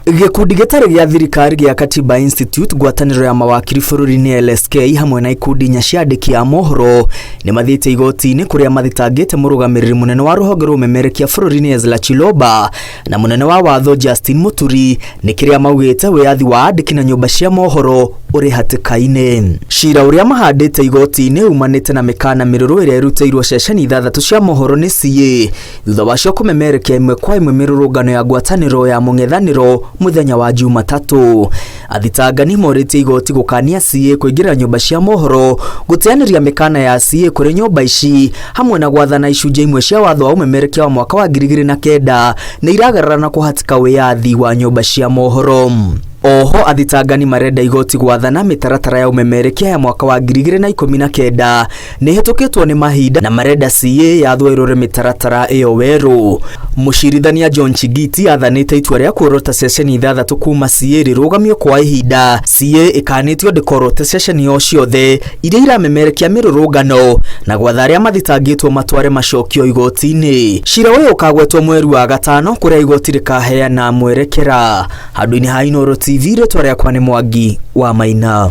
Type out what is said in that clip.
Gĩkundi gĩtarĩ gĩa thirikari gĩa Katiba Institute, ngwatanĩro ya mawakiri bũrũri-inĩ LSK hamwe na ikundi inya cia andĩki a mohoro nĩ mathiĩte igoti-inĩ kũrĩa mathitangĩte mũrũgamĩrĩri mũnene wa rũhonge rwa ũmemerekia bũrũri-inĩ Ezra Chiloba na mũnene wa watho Justin Muturi nĩ kĩrĩa maugĩte wĩyathi wa andĩki na nyũmba cia mohoro ũrĩ hatĩka-inĩ. Cira ũrĩa mahandĩte igoti-inĩ umanĩte na mĩkana mĩrũrũ ĩrĩa ĩrutĩirwo ceceni ithathatũ cia mohoro nĩ CA thutha wacio kũmemerekia ĩmwe kwa ĩmwe mĩrũrũngano ya ngwatanĩro ya mũng'ethanĩro mũthenya wa Jumatatũ. Athitangani morĩtie igoti gũkania CA kũingĩrĩra nyũmba cia mohoro, gũteanĩria mĩkana ya CA kũrĩ nyũmba ici, hamwe na gwathana icunjĩ imwe cia watho wa ũmemerekia wa mwaka wa 2009 nĩ iragarara na kũhatĩka wĩyathi wa nyũmba cia mohoro. Oho athitangani marenda igoti gwathana mĩtaratara ya ũmemerekia ya mwaka wa 2019 nĩ ĩhĩtũkĩtwo nĩ mahinda na marenda CA yathwo ĩrore mĩtaratara ĩyo werũ. Mũcirithania John Chigiti athanĩte itua rĩa kuorota ceceni ithathatũ kuma CA rĩrũgamio kwa ihinda. CA ĩkanĩtio ndĩkorote ceceni o ciothe iria iramemerekia mĩrũrũngano na gwatha arĩa mathitangĩtwo matware macokio igoti-inĩ. Cira ũyũ ũkagwetwo mweri wa gatano kũrĩa igoti rĩkaheana mwerekera. Handũ-inĩ ha Inooro TV, rĩtwa rĩakwa nĩ Mwangi wa Maina.